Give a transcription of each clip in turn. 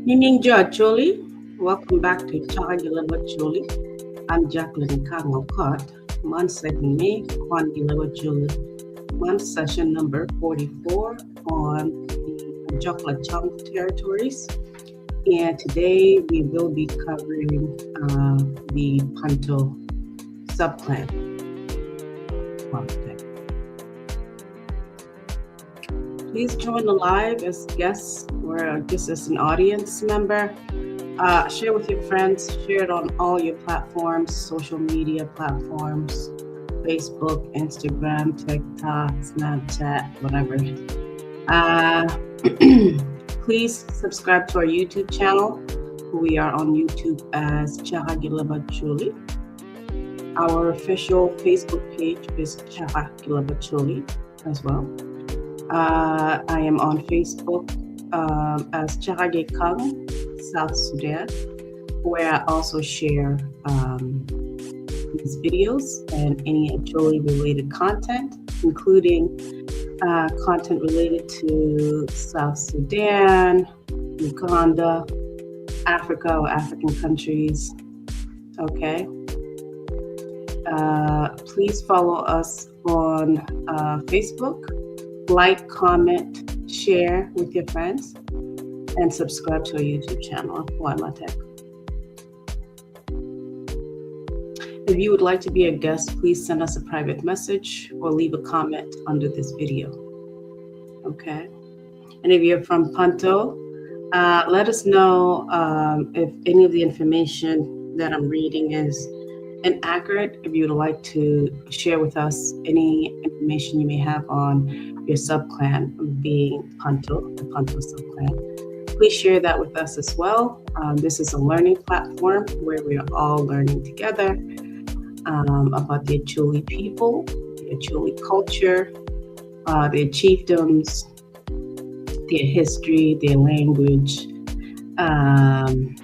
Nining Jo Acholi, welcome back to Chaka Gilabo Acholi. I'm Jacqueline Kangokot, man segment me, Kwan Gilabo Acholi, man session number 44 on the Pajok Lacang territories. And today we will be covering the Panto subclan. Please join the live as guests or just as an audience member. Share with your friends, share it on all your platforms, social media platforms, Facebook, Instagram, TikTok, Snapchat, whatever. Please subscribe to our YouTube channel. We are on YouTube as Chaha Gilaba Chuli. Our official Facebook page is Chaha Gilaba Chuli as well. I am on Facebook as Cherageh Kang, South Sudan, where I also share these videos and any Acholi related content, including content related to South Sudan, Uganda, Africa or African countries. Okay. Please follow us on Facebook, like, comment, share with your friends, and subscribe to our YouTube channel, Tech. If you would like to be a guest, please send us a private message or leave a comment under this video. Okay. And if you're from Panto, let us know if any of the information that I'm reading is inaccurate. If you would like to share with us any information you may have on your subclan being Panto, the Panto subclan, please share that with us as well. This is a learning platform where we are all learning together about the Acholi people, the Acholi culture, their chiefdoms, their history, their language, and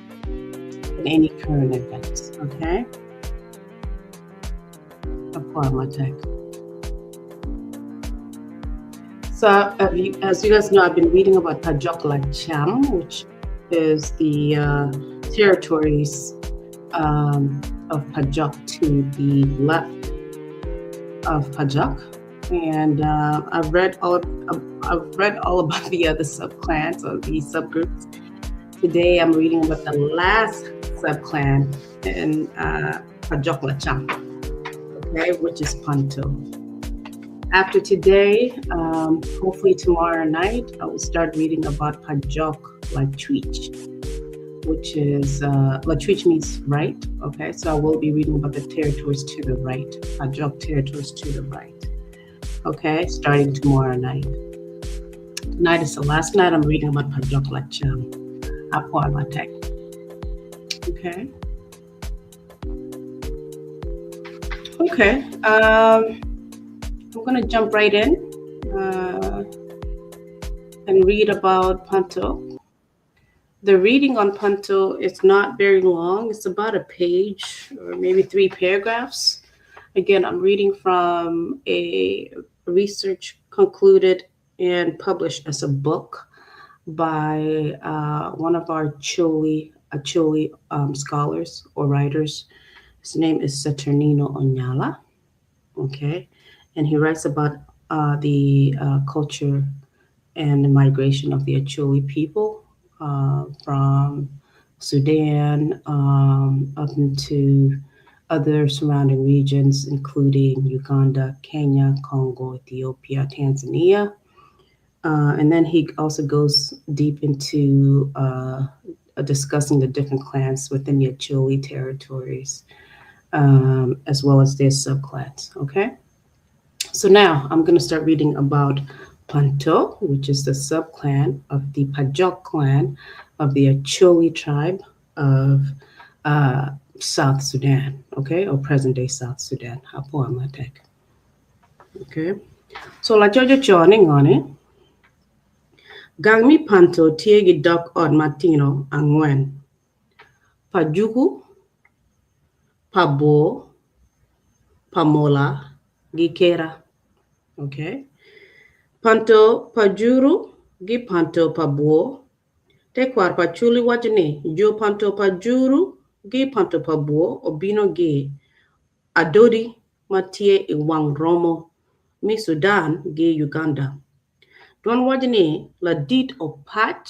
any current events. Okay? Tech. So, as you guys know, I've been reading about Pajok Lacam, which is the territories of Pajok to the left of Pajok, and I've read all about the other subclans or the subgroups. Today, I'm reading about the last subclan in Pajok Lacam, okay, which is Panto. After today, hopefully tomorrow night, I will start reading about Pajok Lachwich, which is, Lachwich means right, okay? So I will be reading about the territories to the right, Pajok territories to the right, okay? Starting tomorrow night. Tonight is the last night I'm reading about Pajok Lacam, Apua Matek. Okay. Okay. I'm going to jump right in and read about Panto. The reading on Panto is not very long. It's about a page or maybe 3 paragraphs. Again, I'm reading from a research concluded and published as a book by one of our Acholi scholars or writers. His name is Saturnino Onyala. Okay. And he writes about the culture and the migration of the Acholi people from Sudan up into other surrounding regions, including Uganda, Kenya, Congo, Ethiopia, Tanzania. And then he also goes deep into discussing the different clans within the Acholi territories, as well as their subclans, okay? So now I'm going to start reading about Panto, which is the subclan of the Pajok clan of the Acholi tribe of South Sudan, okay, or present-day South Sudan. Apo Amatek. Okay. So la jojo choni ngoni. Gang mi Panto tye gi dog ot matino angwen. Pajuku, Pabo, Pamola, gi Kera. Okay. Panto Pajuru gi Panto Pabuo Tekwaro pa Acholi waco ni jo Panto pa Juru gi Panto pa Bwo obino gi Adodi ma tye i wang romo me Sudan gi Uganda. Dwan waco ni ladit Opac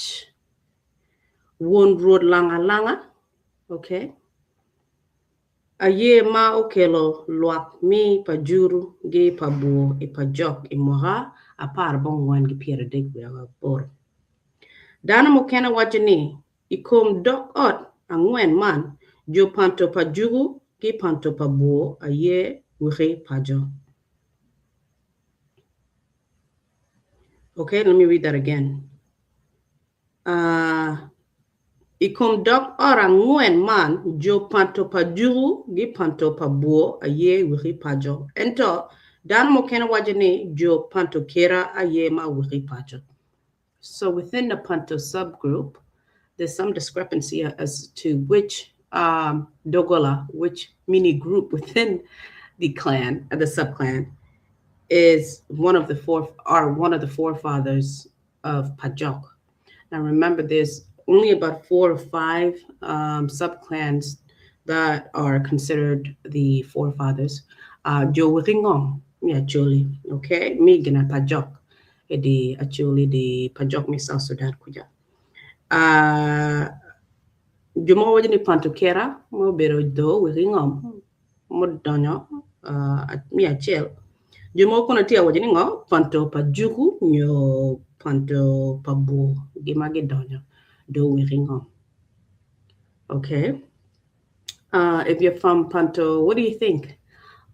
won Rwot Langa Langa, okay, Aye ma okelo lwak mi pa Juru gi pa Bur i Pajok i mwaka 14 ki 38. Dano mukene waco ni i kom dog ot angwen man, jo panto pa Jugu ki panto pa Bur aye wiki paco. Okay, let me read that again. Uh, I kom dog ot angwen man, jo panto pa juku gi panto pa bwo aye wiki paco. Ento, dano mukene waco ni jo panto kera aye ma wiki paco. So within the Panto subgroup, there's some discrepancy as to which um, Dogola, which mini group within the clan, the subclan, is one of the four are one of the forefathers of Pajok. Now remember, there's only about 4 or 5 subclans that are considered the forefathers. Jo Wiringong, mi Acholi, okay? Mi gina Pajok, di Acholi, di Pajok mi South Sudan kuja. Jo mogo waco ni Pantokera, ma obedo do Wiringom, mudonyo mi acel. Jo mogo kono tye ka waco ni ngo panto pa juku nyo panto pa bur gin ma gidonyo dong wek ingo. Okay. If you're from Panto, what do you think?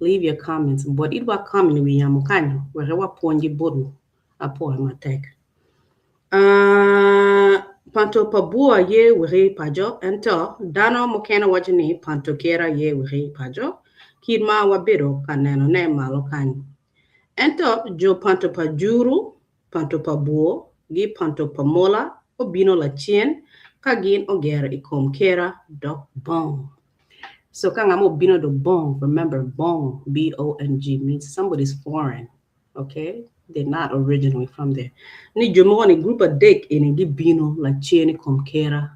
Leave your comments. But idwa comment i wi yamo kanyo wek wapwonygi botwu apwoyo matek. Panto pa bur aye weki paco ento dano mukene waco ni panto ker aye weki paco kit ma wabedo ka neno ne malo kany. Ento jo panto pa juru, panto pa bur gi panto pa mola obino lacen ka gin ogero i kom kera dok bong. So ka nga mo obino dok bong, remember bong, B-O-N-G, means somebody's foreign. Okay, they're not originally from there. Ni jo mogo ni group adek eni gibino lacen i kom kera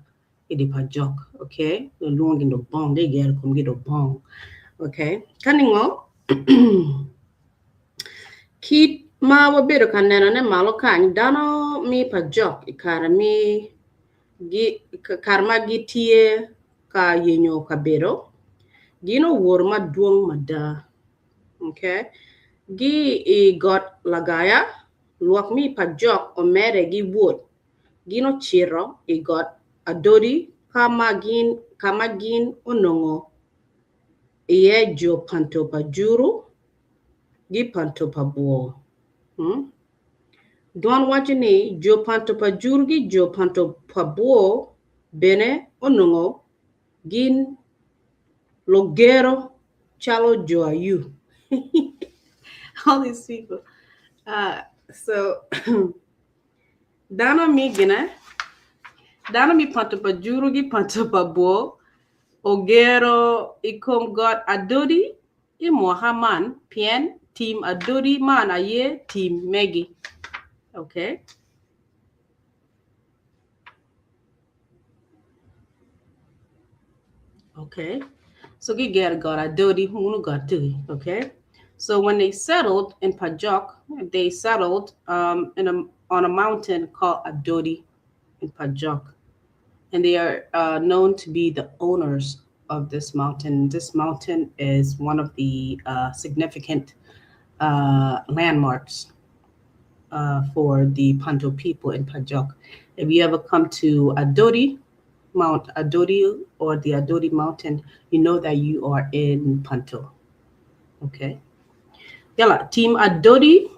i di pa jok. Okay, lwongo gin do bong, gigero komgi do bong. Okay, ka ningo kit ma wabedo ka nenone malo kany, dano mi pa jok i kare mi gi kare ma gitye ka yenyo kabedo, gin owor madwong mada. Okay. Gi i got Lagaya, lwak mi pa jok omede gi wot, gin ocito i got Adodi ka ma gin ka ma gin onongo iye jo panto pa Juru gi panto pa Bwo. Hmm? Dwan waco ni jo panto pa Juru gi jo panto pa Bwo bene onongo gin lugero calo jo ayu. All these people. So dano mi gine, dano mi panto pa juru gi panto pa bwo ogero i kom got Adodi i mwaka man pien tim Adodi man aye tim megi. Okay. Okay. So gigero got Adodi, munu got tugi. Okay. So when they settled in Pajok, they settled in a, on a mountain called Adodi in Pajok. And they are known to be the owners of this mountain. This mountain is one of the significant landmarks for the Panto people in Pajok. If you ever come to Adodi, Mount Adodi or the Adodi Mountain, you know that you are in Panto. Okay. Yala, team Adodi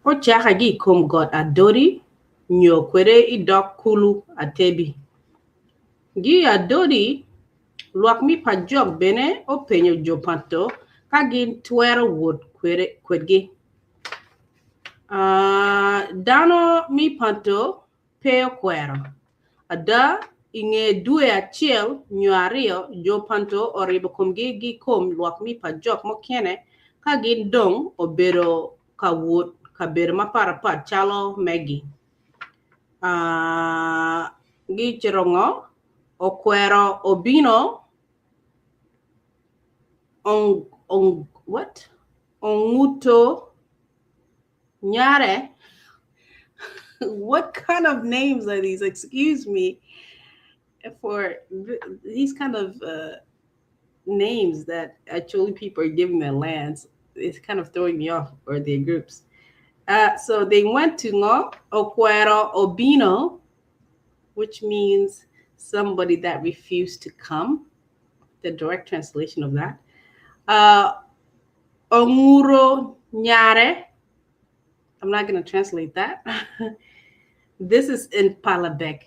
ocaka gi i kom got Adodi nyo kwede i dog kulu Atebi. Gi Adodi, lwak mi Pajok bene openyo jo Panto ka gin twero wot kwedgi. Dano mi Panto pe okwero. Ada, i nge dwe acel nyo aryo, jo Panto oribo komgi gi kom lwak mi Pajok mukene ka gin dong obedo ka wot kabedo mapatpat calo megi. Uh, gicito ngo? Okwero obino ong, ong, what? Onguto nyare. What kind of names are these? Excuse me for these kind of names that actually people are giving their lands. It's kind of throwing me off, or their groups. So they went to Ngo Okwero Obino, which means somebody that refused to come. The direct translation of that. Onguro Nyare. I'm not going to translate that. This is in Palabek.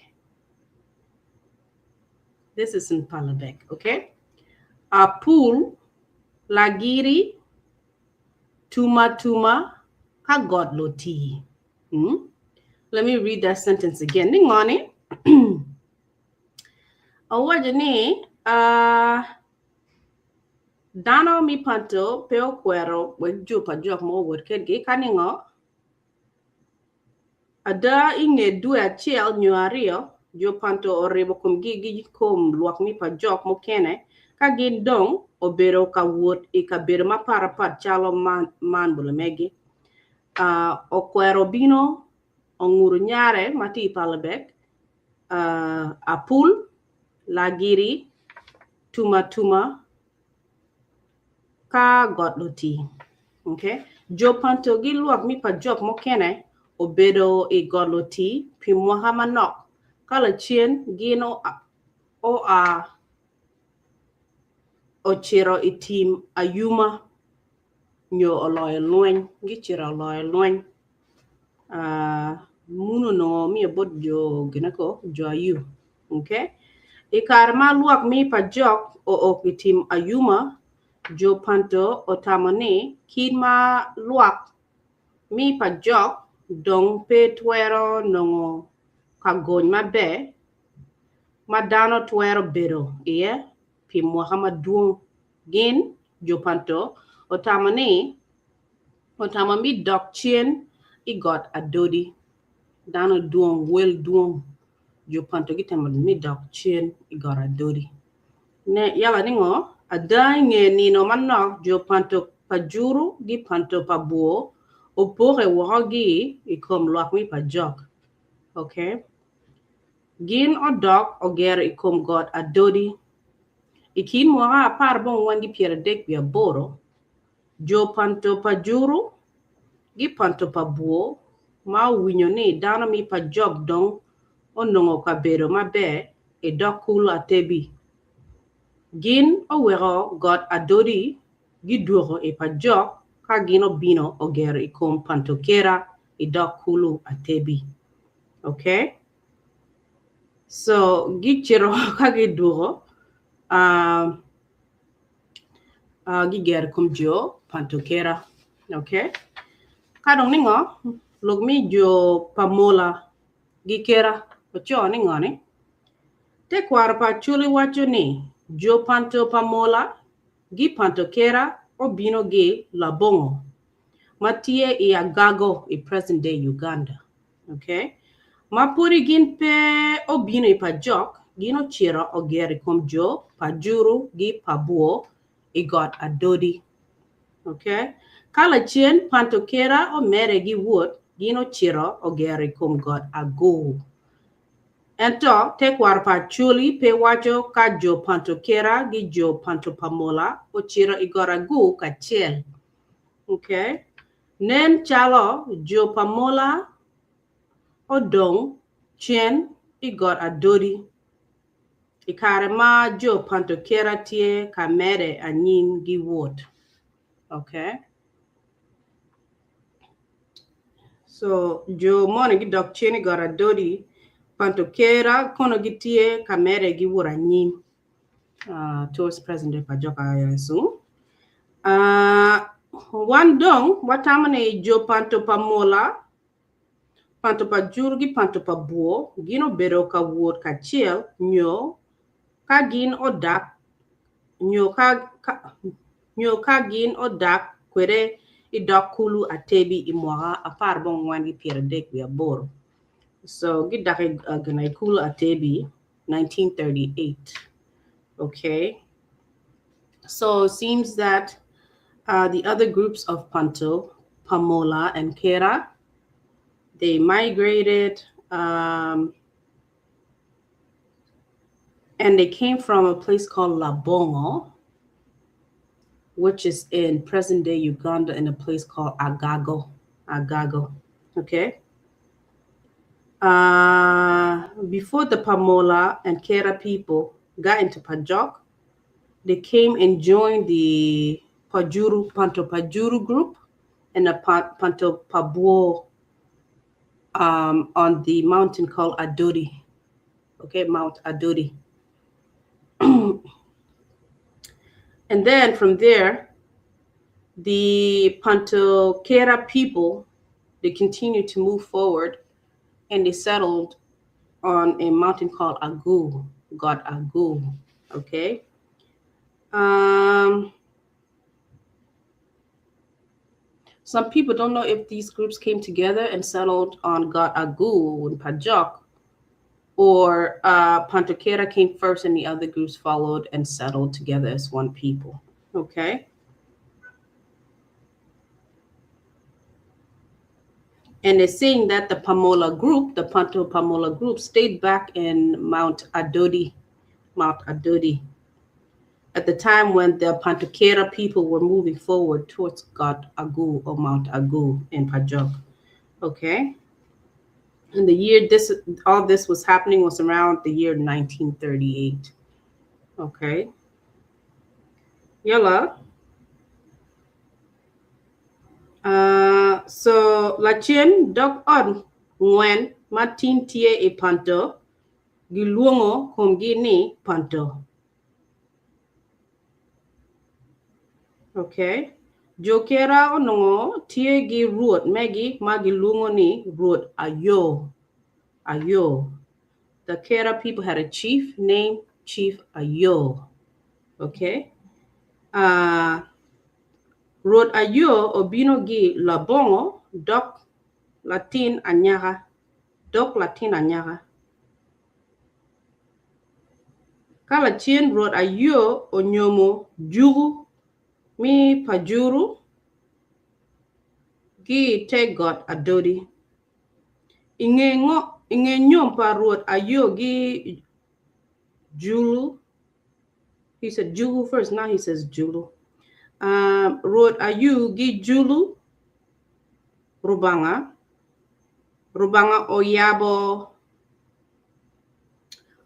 This is in Palabek, okay? Apul, Lagiri, Tuma Tuma, Kagot Loti. Let me read that sentence again. Ningoni. Owaco ni, uh, dano mi panto pe okwero wek jo pa jok mo owot kedgi ka ningo ada i nge dwe acel nyo aryo jo panto oribo komgi gi kom lwak mi pa jok mukene ka gin dong obedo ka wot i kabedo mapat apat calo man, man bulemegi. Okwero bino onguru nyare ma tye i Palabek, Apul, Lagiri, Tuma Tuma, ka Got Loti. Okay? Jo panto gi lwak mi pa jok mukene obedo i Got Loti pi mwaka manok ka lacen gin oa ocito i tim ayuma nyo oloyo lweny, gicito oloyo lweny. Muno onongo omiyo bot jo gineko jo ayu. Okay? I kare ma lwak mi pa jok ook i tim ayuma, jo panto otamo ni kit ma lwak mi pa jok dong pe twero nongo ka gony maber ma dano twero bedo iye pi mwaka madwong, gin, jo panto, otamo ni otamo mi dok cen i got Adodi. Dano dwong, wel dwong, jo panto gitemo mi dok cen i got Adodi. Ne, yala ni ngo? Ada i nge nino manok jo panto pa Juru gi panto pa Bwo opoke woko gi i kom lwak mi pa jok. Okay. Gin odok ogero i kom got Adodi. I kin mwaka 14 gi 38, jo panto pa Juru gi panto pa Bwo ma owinyo ni dano mi pa jok dong onongo kabedo maber i dog kulu Atebi. Gin oweko got Adodi gidwoko i pa jok ka gin obino ogero i kom panto Kera i dog kulu Atebi. Okay? So gicito ka gidwoko gigero i kom jo panto Kera. Okay? Ka dong ningo lok mi jo pa Mola gi Kera oco ningo ni tekwaro pa Acholi waco ni jo panto pa Mola gi panto Kera obino gi Labongo ma tye i Agago i present day Uganda. Okay? Ma pudi gin pe obino i pa jok, gin ocito ogero i kom jo pa Juru gi pa Bwo i got Adodi. Okay? Ka lacen panto Kera omede gi wot, gin ocito ogero i kom got Agur. Ento tekwaro pa Acholi pe waco ka jo panto Kera gi jo panto pa Mola ocito i got Agur kacel. Okay? Nen calo jo pa Mola odong cen i got Adodi i kare ma jo panto Kera tye ka medde anyim gi wot. Okay. So jo moni gidok cen i got Adodi, panto Kera kono gitye ka medde gi wot anyim towards present day pa joka I assume. Wan dong watamo ni jo panto pa Mola, panto pa Juru gi panto pa Bwo gin obedo ka wot kacel nyo ka gin odak nyo ka, ka nyo ka gin odak kwede i dog kulu Atebi i mwaka 14 gi 38. So gidak i gin i Kulu Atebi 1938. Okay. So it seems that the other groups of Panto, Pamola and Kera, they migrated and they came from a place called Labongo, which is in present day Uganda in a place called Agago. Agago. Okay. Before the Pamola and Kera people got into Pajok, they came and joined the Pajuru, Panto Pajuru group and the Panto Pabuo on the mountain called Adodi. Okay, Mount Adodi. And then from there, the Panto Kera people, they continued to move forward and they settled on a mountain called Agu, God Agu. Okay. Some people don't know if these groups came together and settled on God Agu in Pajok, or Panto Kera came first and the other groups followed and settled together as one people. Okay. And it's saying that the Pamola group, the Panto Pamola group, stayed back in Mount Adodi, Mount Adodi, at the time when the Panto Kera people were moving forward towards God Agu or Mount Agu in Pajok. Okay. And the year this all this was happening was around the year 1938. Okay. Yalla. So lacen dog ot ngwen ma tin tye i Panto gilwongo komgi ni Panto. Okay. Jo Kera onongo tye gi rwot megi ma gilwongo ni Rwot Ayo. Ayo. The Kera people had a chief named Chief Ayo. Okay. Rwot Ayo obino gi Labongo dok latin anyaka. Dok latin anyaka. Ka lacen Rwot Ayo onyomo Juku mi Pajuru gi te got Adodi. Inge nyom pa Rwot Ayo gi Julu, he said Julu first, now he says Julu. Rwot Ayo gi Julu Rubanga, Rubanga oyabo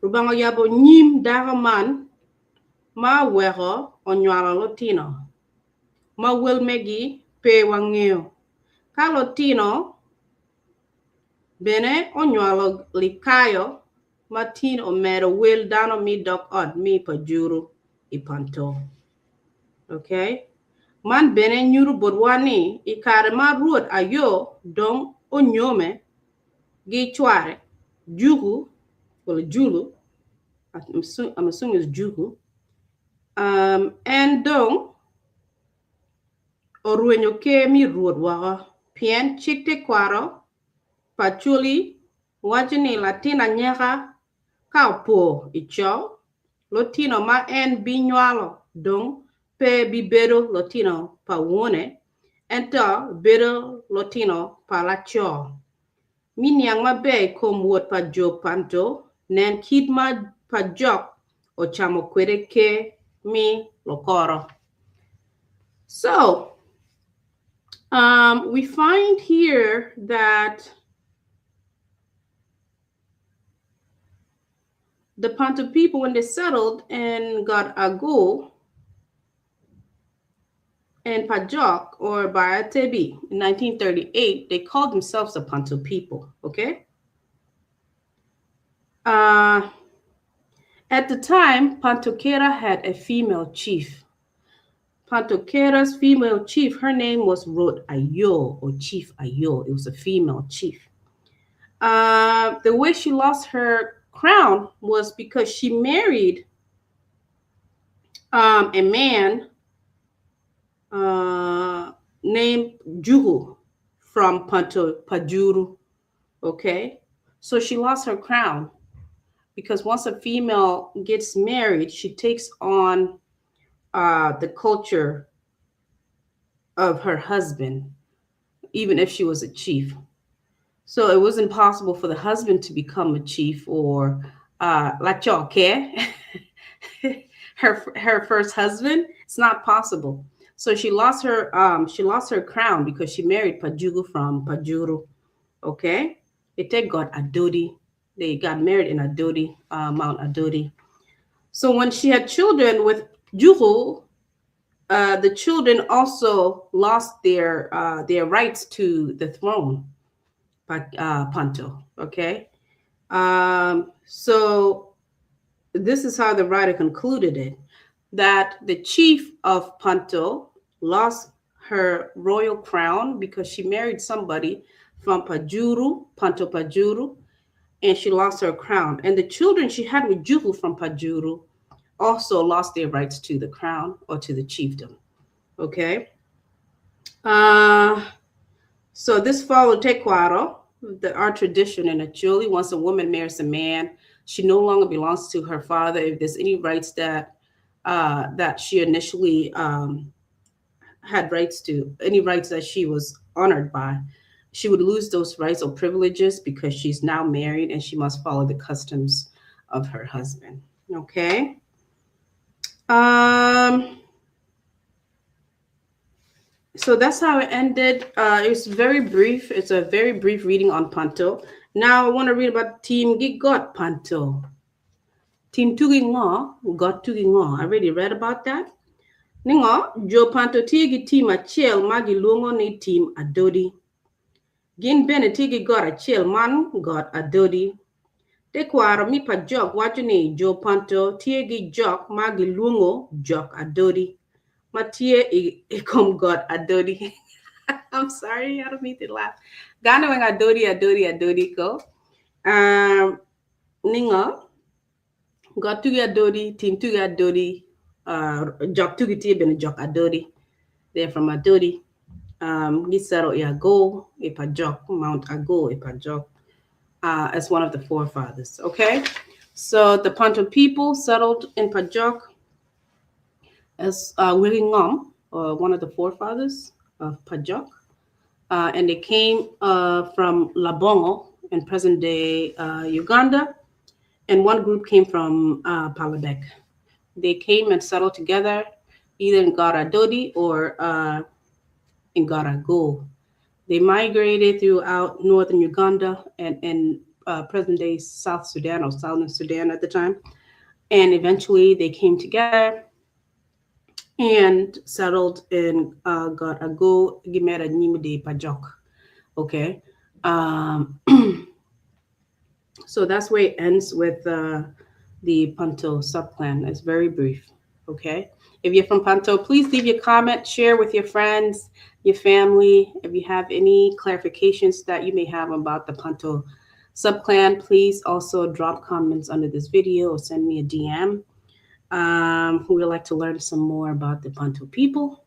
Rubanga oyabo nyim dako man ma oweko onywalo lutino ma wel megi pe wangeo. Ka lutino bene onywalo likayo ma tin omedo wel dano mi dog ot mi Pajuru i Panto. Okay? Man bene nyuto botwa ni i kare ma Rwot Ayo dong onyome gi cware Juku, well Julu, I'm assuming it's Juku, en dong orwenyo ker mi Rwot woko pien cik tekwaro pa Acholi waco ni latin anyaka ka opo i co, lutino ma en binywalo dong pe bibedo lutino pa wone, ento bedo lutino pa laco. Mi niang maber i kom wot pa jo Panto, nen kit ma Pajok ocamo kwede ker mi Lokoro. So, we find here that the Panto people, when they settled in Got Agu and Pajok or Baratebi in 1938, they called themselves the Panto people, okay? At the time, Panto Kera had a female chief. Panto Kera's female chief, her name was Rot Ayo or Chief Ayo. It was a female chief. The way she lost her crown was because she married a man named Juhu from Panto Pajuru. Okay. So she lost her crown because once a female gets married, she takes on the culture of her husband, even if she was a chief. So it wasn't possible for the husband to become a chief or Lachoke, her first husband. It's not possible. So she lost her crown because she married Pajugu from Pajuru. Okay, it got Adodi. They got married in Adodi, Mount Adodi. So when she had children with Juhu, the children also lost their rights to the throne, Panto. Okay, so this is how the writer concluded it: that the chief of Panto lost her royal crown because she married somebody from Pajuru, Panto Pajuru, and she lost her crown. And the children she had with Juhu from Pajuru also lost their rights to the crown or to the chiefdom. Okay. So this followed Tekwaro, our tradition in Acholi. Once a woman marries a man, she no longer belongs to her father. If there's any rights that she initially had rights to, any rights that she was honored by, she would lose those rights or privileges because she's now married and she must follow the customs of her husband. Okay. So that's how it ended. It's very brief. It's a very brief reading on Panto. Now I want to read about Tim gi Got Panto. Tim tugi ngo, got tugi ngo. I already read about that. Ningo, jo Panto tye gi tim achiel ma giluongo ni tim Adodi. Gin bene tye gi got achiel man got Adodi. Tekwaro mi Pajok wacho ni jo Panto tye gi jok ma giluongo jok Adodi. Ma tye i kom got Adodi. I'm sorry, I don't mean to laugh. Gano weng Adodi, Adodi, Adodi ko. Ningo, got tugi Adodi, tim tugi Adodi, jok tugi tye bene jok Adodi. They're from Adodi. Gisettle i Ago, i Pajok, Mount Ago, i Pajok, as one of the forefathers. Okay, so the Panto people settled in Pajok as Wiringom, one of the forefathers of Pajok, and they came from Labongo in present-day Uganda, and one group came from Palabek. They came and settled together either in Got Adodi or in Got Ago. They migrated throughout northern Uganda and present-day South Sudan or Southern Sudan at the time. And eventually they came together and settled in Got Ago, Gimera Nyimide Pajok. Okay. So that's where it ends with the Panto subclan. It's very brief. Okay. If you're from Panto, please leave your comment, share with your friends, your family. If you have any clarifications that you may have about the Panto subclan, please also drop comments under this video or send me a DM. We would like to learn some more about the Panto people.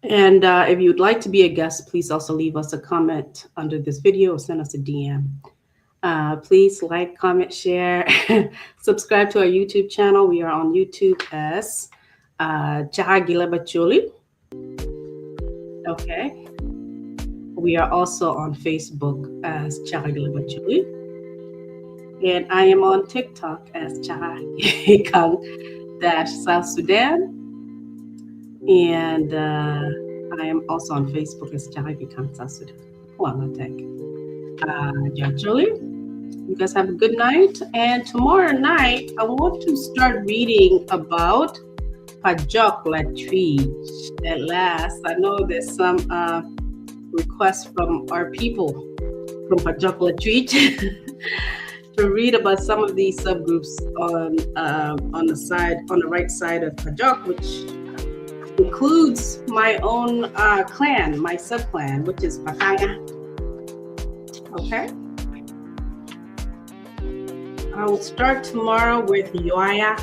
And if you'd like to be a guest, please also leave us a comment under this video or send us a DM. Please like, comment, share, subscribe to our YouTube channel. We are on YouTube as Chahagila Bachuli. Okay. We are also on Facebook as Chahagila Bachuli. And I am on TikTok as Chahagikang dash South Sudan. And I am also on Facebook as Chahagikang South Sudan. You guys have a good night. And tomorrow night, I want to start reading about Pajok Latwii. At last, I know there's some requests from our people from Pajok Latwii to read about some of these subgroups on the side, on the right side of Pajok, which includes my own clan, my subclan, which is Pakanga. Okay. I will start tomorrow with Yoaya.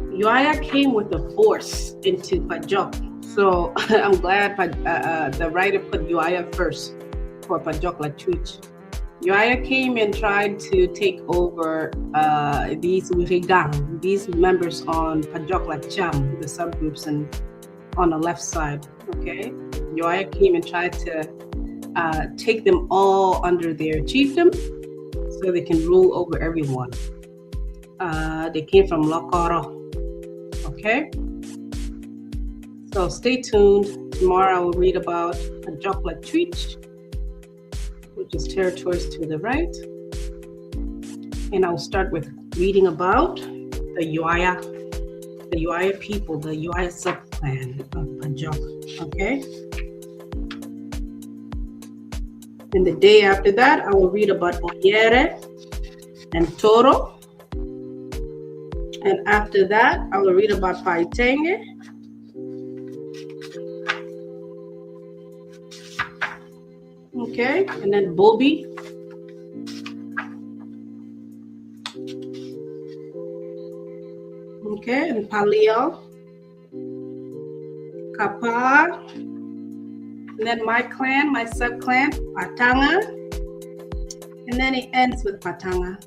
Yoaya came with a force into Pajok. So I'm glad the writer put Yoaya first. for Pajok Lachwich. Ywaya came and tried to take over these Wirigang, these members on Pajok Lacham, the subgroups and on the left side. Okay, Ywaya came and tried to take them all under their chiefdom so they can rule over everyone. They came from Lokoro. Okay, so stay tuned. Tomorrow I will read about Pajok Lachwich, which is territories to the right. And I'll start with reading about the Ywaya, the Ywaya people, the Ywaya subclan of Pajok. Okay. And the day after that, I will read about Oyere and Toro. And after that, I will read about Paitenge. Okay, and then Bobi. Okay, and Paliel. Kapar. And then my clan, my sub-clan, Patanga. And then it ends with Patanga.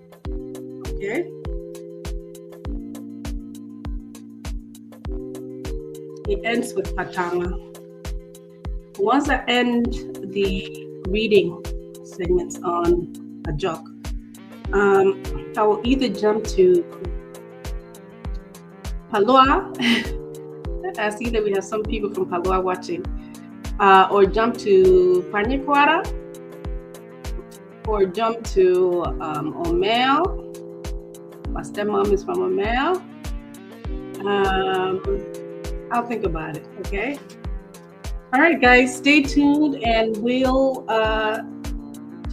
Okay. It ends with Patanga. Once I end the reading segments on Pajok, I will either jump to Paloa. I see that we have some people from Paloa watching, or jump to Panyikwara, or jump to Omel. My stepmom is from Omel. I'll think about it, okay? All right, guys, stay tuned and we'll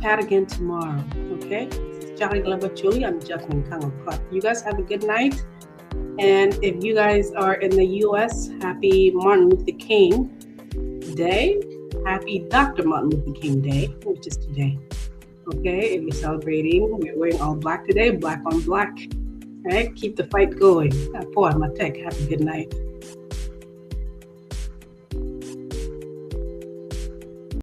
chat again tomorrow, okay? This is Jackie Gleba I'm Jacqueline Kangokot. You guys have a good night. And if you guys are in the U.S., happy Martin Luther King Day. Happy Dr. Martin Luther King Day, which is today. Okay, if you're celebrating, we're wearing all black today, black on black. All right, keep the fight going. Have a good night.